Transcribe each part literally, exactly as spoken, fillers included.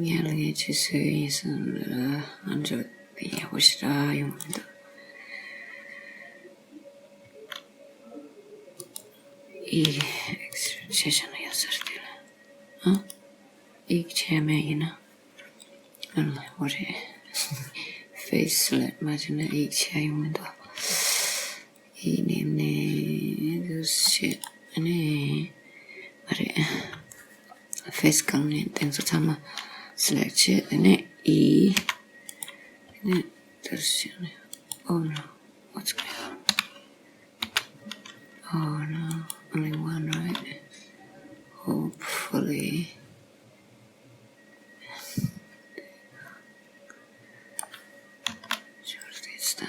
ངས་ལ་ངས་ཆུ་ཚོད་ཡིན་སོང་ལ་ཨ་འཇོག་དེ་ཡག་པོ་ཞེ་དྲག་ཡོང་མི་འདུག་ཨི་ཨེག་སི་རེ་བྱས་བཞག་ན་ཡག་ས་རེད་དེ་ལ། ཨ། ཨི་བྱས་མེད་ཡིན་ན། ཨ་ལ་འོ་རེད། ཕེ་སི་སི་ལེག་མ་བྱས་ན་ཨི་བྱས་ཡོང་མི་འདུག་ཨི་ནས་ནས་འདུག་བྱས་ནས་མ་རེད། ཕེ་སི་གང་ནས་དེ་ཚོ་ཚང་མ་སི་ལེག་བྱས། དེ་ནས་ཨི། དེ་ནས་འདུག་བྱས་ནས། Oh no, what's going on? Oh no, only one, right? Hopefully. Sure, this time.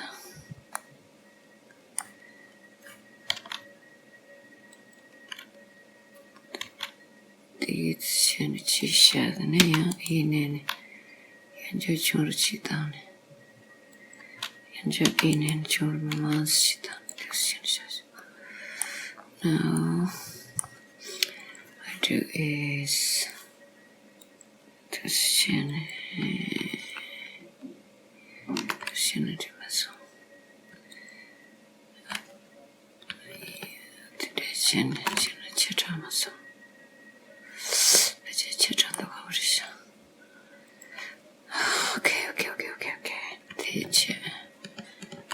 དེ་ཚོ་ནི་ཅི་བྱ་དེ་ནས་ཡང་ཨི་ནས་ནི་ཡང་འཇོག་ཆུང་རུ་ཅིག་བཏང་ནས། ཡང་འཇོག་ཨི་ནས་ནི་ཆུང་རུ་མང་ཙམ་ཅིག་བཏང་ནས་དེ་ཚོ་ནི་བྱ། Now, I do is དེ་བྱས་ནས། དེ་བྱས་ན་འགྲིག་མ་སོང་། དེ་འདྲ་བྱས་ནས་བྱས་ན་ཆེ་དྲགས་མ་སོང་། ཕལ་ཆེར་ཆེ་དྲགས་འདུག་ག་བ་རེད་ཤག Okay, okay, okay, okay, okay. དེ་བྱས།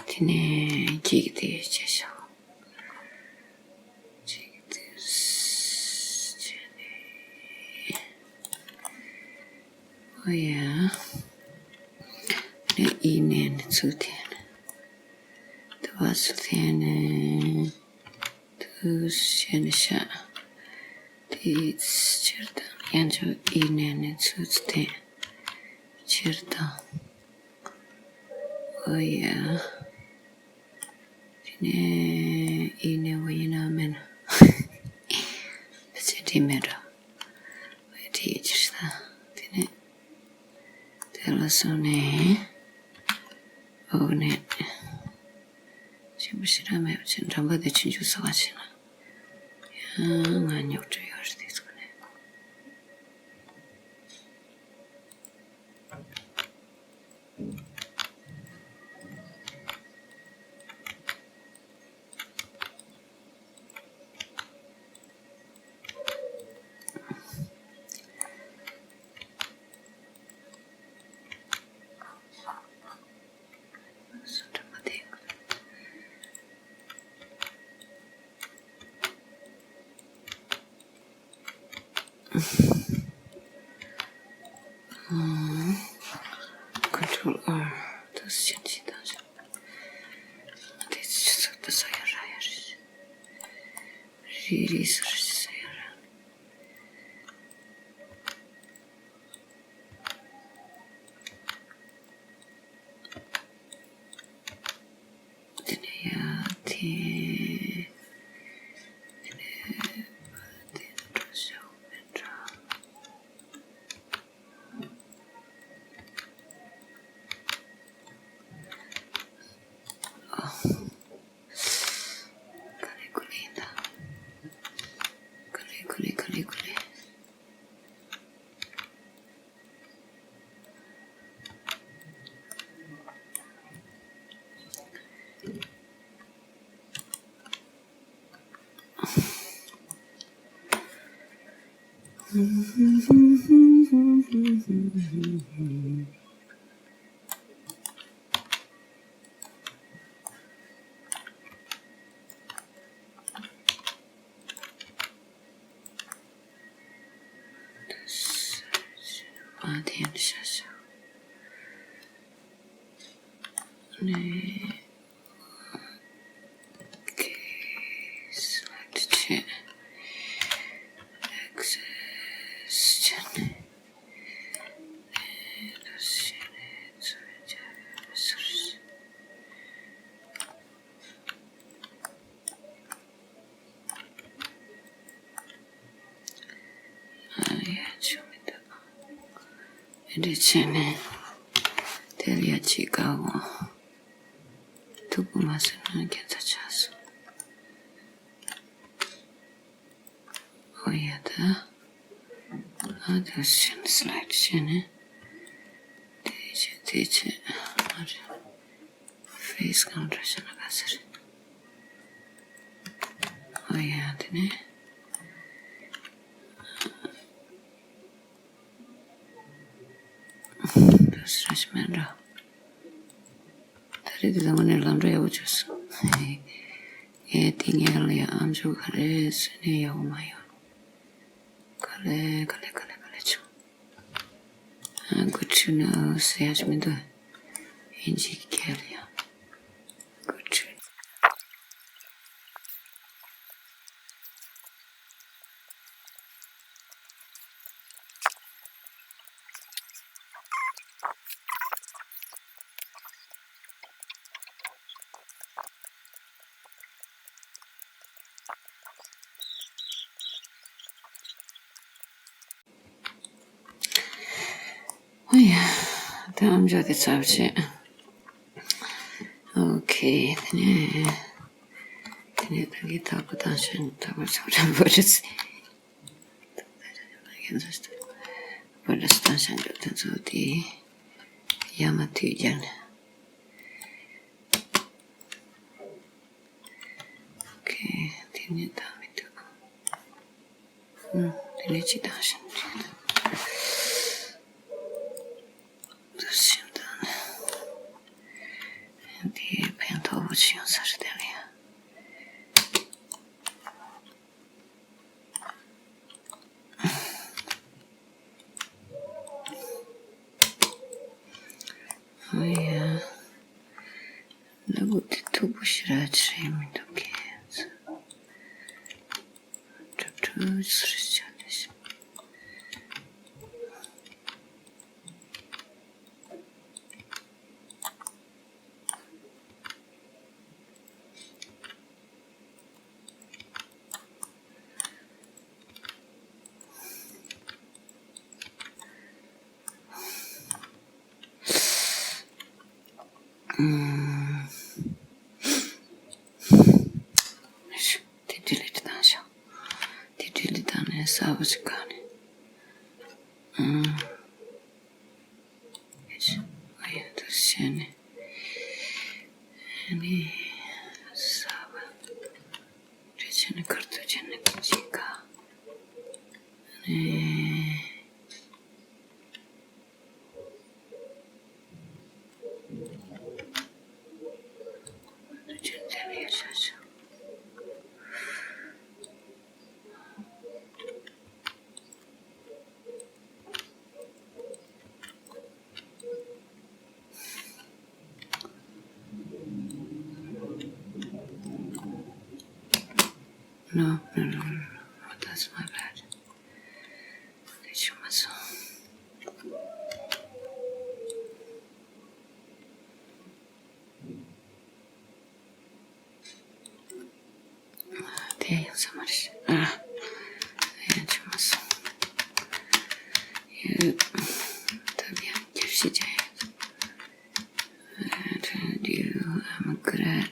དེ་ནས་གཅིག་དེ་བྱས་ཤག་གཅིག་དེ་བྱས་ནས། ཨོ་ཡ། ནས་ཨི་ནས་ནི་ཚུར་འཐེན། དུ་བ་ཚུར་འཐེན་ནས། དུ་བྱས་ནས་བཞག་དེ་ཕྱིར་དང་ཡང་ཆོག་ཨི་ནས་ནི་ཚུར་འཐེན། ཕྱིར་དང་། ཨོ་ཡ། དེ་ནས་ཨི་ནས་འོ་ཡིན་ན་མེད་ན། ཕལ་ཆེར་བྲིས་མེད་འགྲོ། འོ་ཡ་བྲིས་ཡོད་ཅིག་ད། དེ་ནས་དེ་ལ་སོང་ནས་འོ་ནས་ཆེན་པོ་ཞེ་དྲག་མེད་པ་ཅིག་འགྲམ་པ་དེ་ཆུང་ཆུང་ཟ་བ་ཞིག་ན་ཡང་ང་རྙོག་དྲ་ཡོད་རེད་དེ་ཚོ་ནས། Control R དུ་ཞིབ་ཅིག་བཏང་ཞིང་། དེ་ཚོ་ཚོགས་དུ་ས་ཡ་ར་ཡ་རེད། རི་རི་སུ་རི་ས་ཡ་ར། དེ་ནས་ཡ་དེ། དེ་ནས་དེ་འགྲོ་ཤོག་མི་འགྲོ། ཨོ། ག་ལེ་གུ་ལེ་ཡིན་ད། ག་ལེ་གུ་ལེ་ག་ལེ་གུ་ལེ། ཨ་དེ་ཡང་ཤ་ཤ་ནས། འདྲ་བྱས་ནས་དེ་ལ་ཡ་གཅིག་དགའ་འོང་། མཐུག་པོ་མ་བཟོས་ན་ཁྱད་མཚར་ཆགས་སོང་། ཨོ་ཡ་ད། ཨ་ད་ཤིན་སི་ལའེ་ཌི་བྱས་ནས། དེ་བྱས་དེ་བྱས། ཨ་རེ། ཕེ་སི་གང་འདྲ་བྱས་ན་ག་ས་རེད། ཨོ་ཡ་དེ་ནས། ད་སྲ་ཞིག་མེད་འགྲོ། ད་རེས་དེ་ཚང་མ་ནས་ལམ་འགྲོ་ཡག་པོ་བྱུང་སོང་། ཨེ་དེ་ངས་ལ་ཡ་ཨམ་ཅོག་ག་རེ་བཟོས་ནས་ཡག་པོ་མ་ཡོང་། ག་ལེ་ག་ལེ་ག་ལེ་ག་ལེ་བྱུང་། ཨ་good to know ཟེར་ཡག་ཅིག་མི་འདུག་ཨིན་ཇིའི་སྐད་ལ་ཡ། Good to know. ཨོ་ཡ། ད་ཨམ་ཅོག་དེ་ཚར་བྱས། ཨོ་ཁེ། དེ་ནས་དེ་ནས་ད་གི་ཐག་པ་བཏང་ཤག་ཐག་པ་ཚོ་ར་བོ་རེད། བོ་རེད་བཏང་ཤག་འཇོག་དེ་ཚོ་དེ་ཡ་མ་དུས་རྒྱག་ནས། ཨོ་ཁེ། དེ་ནས་ད་མི་འདུག་ཨུམ། དེ་ནས་ཅི་བཏང་ཤག་འདྲི་ད། འདུག་སེ་བཏང་ནས། དེ་ཕན་ཐོགས་པོ་ཅིག་ཡོང་ས་རེད་དེ་ལ་ཡ། ཨ་ཡ། སྣ་ཁུག་དེ་མཐུག་པོ་ཞེ་དྲག་ཅིག་རེད་མི་འདུག་གས། གྲུབ་གྲུབ་ཅིག་རེད་ཆགས་བསྡད་ཤག་ཨུམ། དེ་ཌི་ལིཊ་བཏང་ཤག་དེ་ཌི་ལིཊ་བཏང་ནས་གསར་པ་ཞིག་བཀག་ནས། ཨུམ། ཨ་ཡ་ད་བྱས་ནས། ཨ་ནི། གསར་པ། རེ་བྱས་ནས་ཁར་ཐུག་བྱས་ནས་གཅིག་ག་ཨ་ནི། ཐུག་བྱས་ནས་ཡར་བཞག་བཞག No, no, no, no, no. That's my bad. དེ་བྱུང་མ་སོང་། དེ་ཡོང་ས་མ་རེད། ཨ། ཡང་བྱུང་མ་སོང་། ཡ། ད་ཡང་རྒྱབ་བཤིག་བྱ་ཡ། I told you I'm good at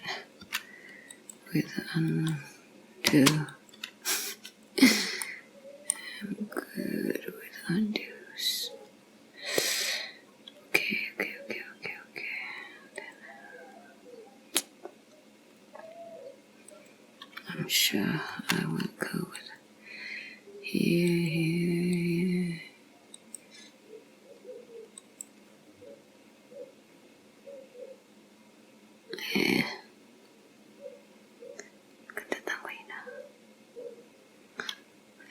with undo. I'm good with undos. Okay, okay, okay, okay, okay. Then I'm sure I will go with here, here, here. ཨེ། ག་འདྲ་བཏང་བ་ཡིན་ན།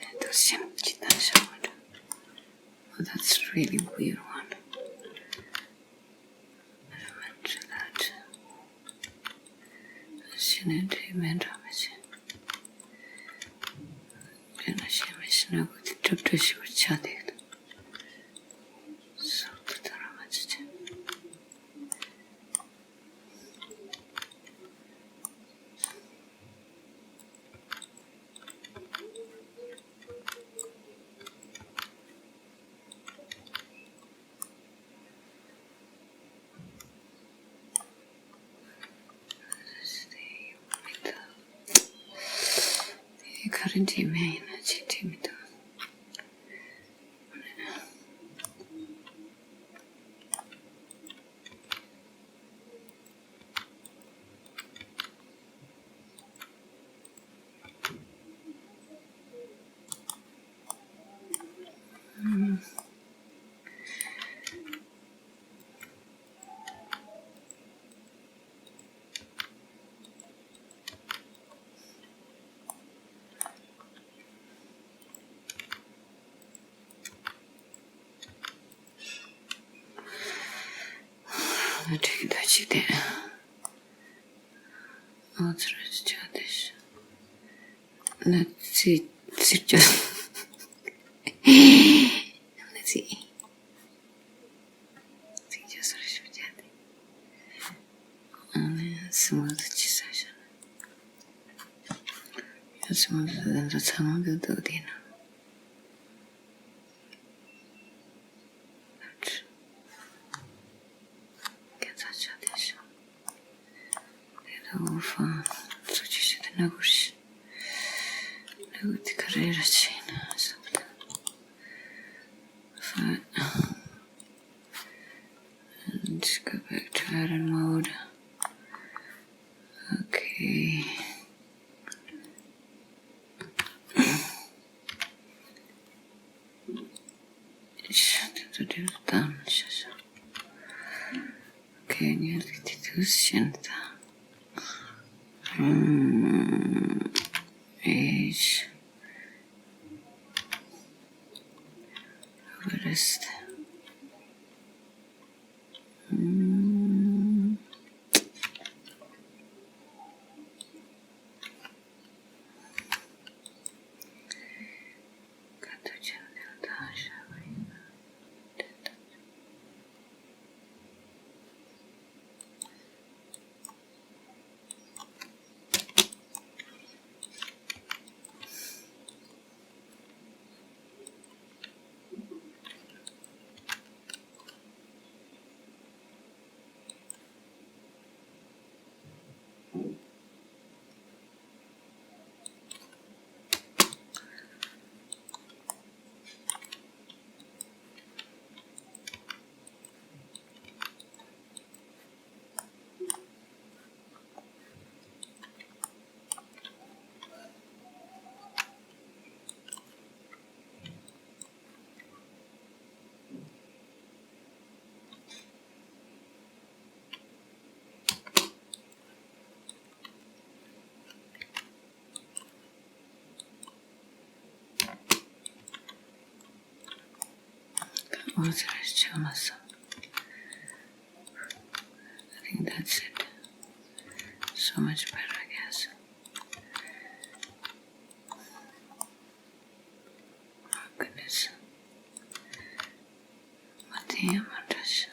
ཨེ། ད་སེམས་ཀྱི་བཏང་བཞག་པ་འདྲ། Oh, that's really weird one. I haven't tried that. ཤེས་ནས་འདྲེ་མེད་འགྲོ་མི་ཤེས། དེ་ན་ཤེས་མི་ཤེས་ན་གོ་དེ་གྲུབ་གྲུབ་ཞིག་པར་ཆགས་བསྡད་འདུག་སོག་ཏུ་ད་ར་མ་ཆེ་ཆེ། བྲིས་མེད་ཡིན་ན་ཅི་བྲིས་མི་འདུག་ང་འགྲིག་གི་འདུག་ཅིག་བལྟས། ཨོ་ཚོར་ཅི་ཆགས་བསྡད་ཤག་ན་ཚི་ཚི་ཅག་ན་ཚི། ཚིག་རྒྱག་སོ་རེ་ཞིག་བྱས་ཏེ། ཨ་ནི་སི་མོ་དུ་ཅི་ཟ་ཤ་ན། སི་མོ་དུ་དེ་འདྲ་ཚང་མ་དུ་དུ་དེ་ན། ཁྱད་མཚར་ཆགས་བསྡད་ཤག་དེ་ལ་འོ་ཧྥང་སུ་ཅི་ཞིག་དེ་ན་གུར་ཞིག་ན་གུར་དེ་ག་རེ་ར་ཆེ་ན་ས་བ་དང་། Fine. And go back to edit mode. Okay. Shut the door down. Okay, ངས་འདི་དུས་ཤེས་དང་། ཨམ། ཨེ། What is that? ཨམ། ག་དུས་ཆེན་དེ་ལ་ཐང་ཤ་བ་ཡིན་ན། ཨོ་ཙི་རེ་ཆགས་མ་སོང་། I think that's it. So much better, I guess. Oh, goodness. མ་དེ་ཡང་མ་འདྲ་ཞིག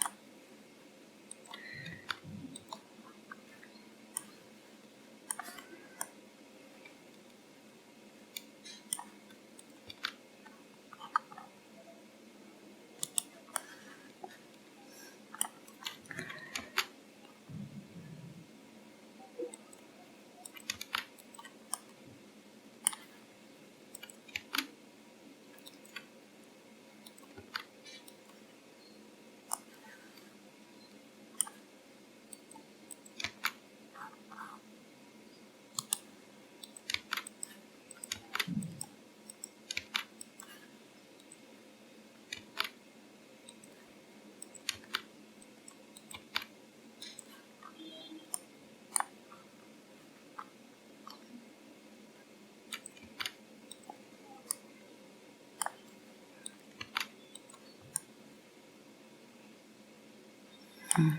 Hmm.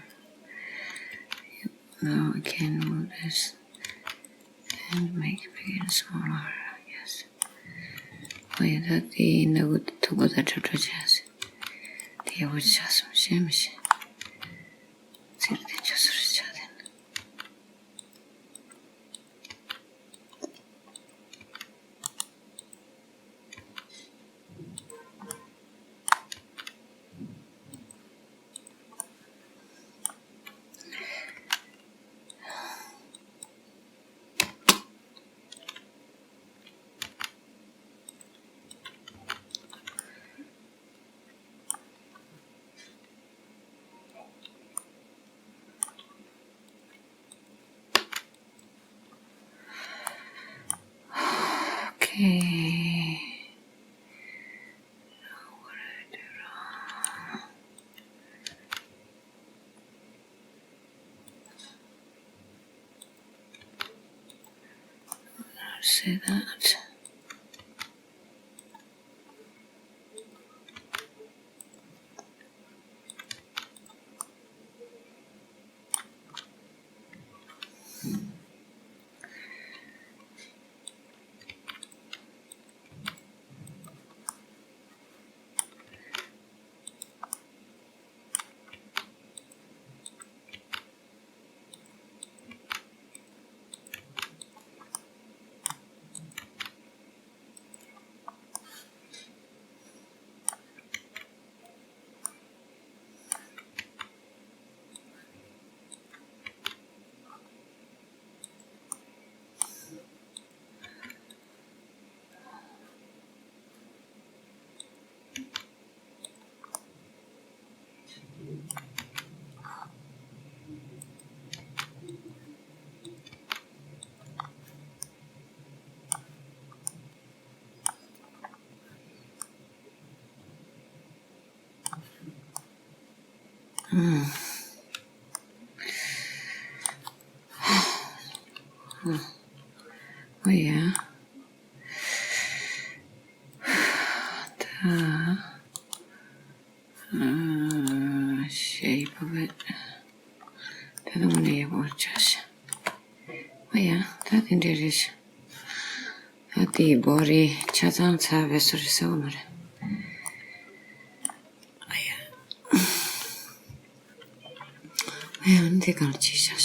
Now I can move this and make it bigger and smaller, I guess. ཨོ་ཡ། ད་དེ་ཡིན་ན་འུ་ཐུག་པ་ད་ཁྲ་ཁྲ་བྱས་སོང་། དེ་ཡག་པོ་ཆགས་སོང་། ཤེས་མི་ཤེས། ཚིར་དེ་ཆ་སོར་ཆགས་དེ་ན། Okay. Say that. ཨོ་ཡ། ད། ཨ། ཞེས་པ་བས། ད་དུང་ནས་ཡག་པོ་ཆགས་ཤག་ཨ་ཡ། ད་དེ་འདྲས་རེད་ཤག་ད་དེའི་བོ་རི་ཆ་ཚང་ཚར་བས་སོ་རེད་ཟེར་བ་མ་རེད། ཨ་ཡ། ཨ་ཡ། འདི་གང་ཅི་ཤག